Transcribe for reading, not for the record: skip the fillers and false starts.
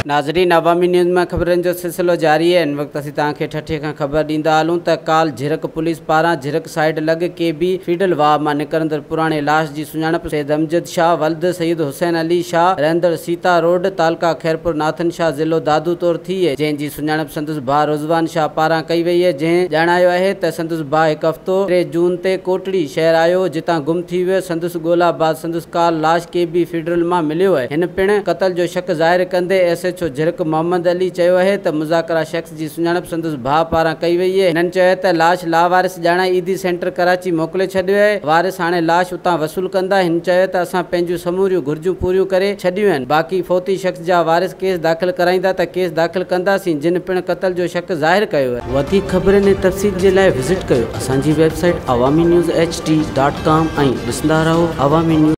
ناظرين عوامي نيوز مان خبرن جو سلسلو جاري آهي. هن وقت اسين توهان کي ٺٽي کان خبر ڏيندا هلون ته ڪالهه جهرڪ پوليس پاران جهرڪ سائيڊ لڳ ڪي بي فيڊل واهه مان نڪرندڙ پراڻي لاش جي سڃاڻپ سيد امجد شاهه ولد سيد حسين علي شاهه رهندڙ سيتا روڊ تعلقه خيرپور ناٿن شاهه ضلعو دادو طور ٿي آهي جنهن جي سڃاڻپ سندس ڀاء رضوان شاهه پاران ڪئي وئي آهي جنهن ڄاڻايو آهي ته سندس ڀاء هڪ هفتو 3 جون تي ڪوٽڙي شهر آيو هو جتان گم ٿي ويو سندس ڳولا بعد سندس ڪالهه لاش ڪي بي فيڊرل مان مليو آهي. هن پڻ قتل جو شڪ ظاهر ڪندي S H O Jhirk Muhammad Ali چيو آهي ته مذاڪره شخص جي سڃاڻپ سندس ڀاء پاران ڪئي وئي آهي. هنن چيو آهي ته لاش لاوارث ڄاڻائي ايڌي سينٽر ڪراچي موڪلي ڇڏيو آهي، وارث هاڻي لاش اتان وصول ڪندا. هن چيو ته اسان پنهنجون سموريون گهرجون پوريون ڪري ڇڏيون آهن، باقي فوتي شخص جا وارث ڪيس داخل ڪرائيندا ته ڪيس داخل ڪنداسين، جن پڻ قتل جو شڪ ظاهر ڪيو آهي. وڌيڪ خبرن ۽ تفصيل جي لاء وزٽ ڪيو اسان جي website Awami news H D dot com ۽ ڏسندا رهو عوامي نيوز.